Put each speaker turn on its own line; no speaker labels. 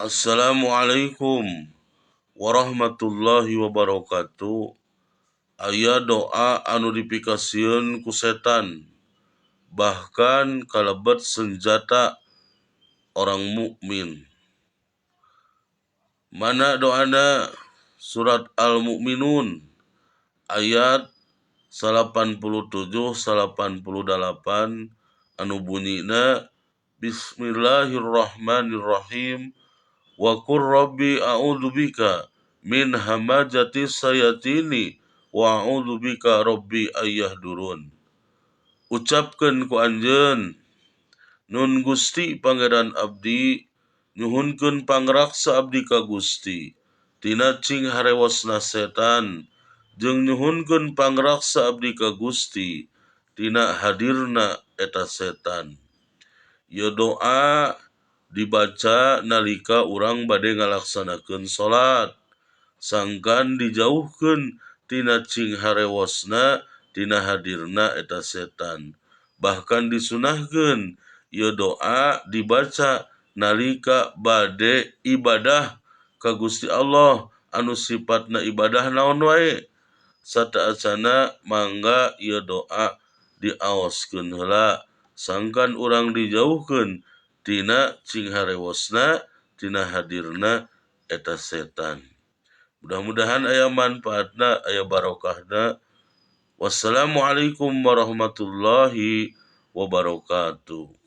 Assalamualaikum warahmatullahi wabarakatuh. Aya doa anu dipikasieun ku setan, bahkan kalebet senjata orang mukmin. Mana doana? Surat Al-Mu'minun ayat 87 88 anu bunyina Bismillahirrahmanirrahim. Wa qur rabbi a'udzubika min hamazati sayatini wa a'udzubika rabbi ayyahdurun. Ucapkeun ku anjeun, Nun Gusti Pangeran abdi, nyuhunkeun pangraksa abdi ka Gusti tina cing harewosna setan, jeung nyuhunkeun pangraksa abdi ka Gusti tina hadirna eta setan. Ieu doa dibaca nalika urang bade ngalaksanakeun salat, sangkan dijauhkeun tina cing harewosna, tina hadirna eta setan. Bahkan disunahkeun ieu doa dibaca nalika bade ibadah ka Gusti Allah anu sifatna ibadah naon wae. Sataacana mangga ieu doa diaoskeun heula, sangkan urang dijauhkeun tina cing harewosna, tina hadirna eta setan. Mudah-mudahan aya manfaatna, aya barokahna. Wassalamualaikum warahmatullahi wabarakatuh.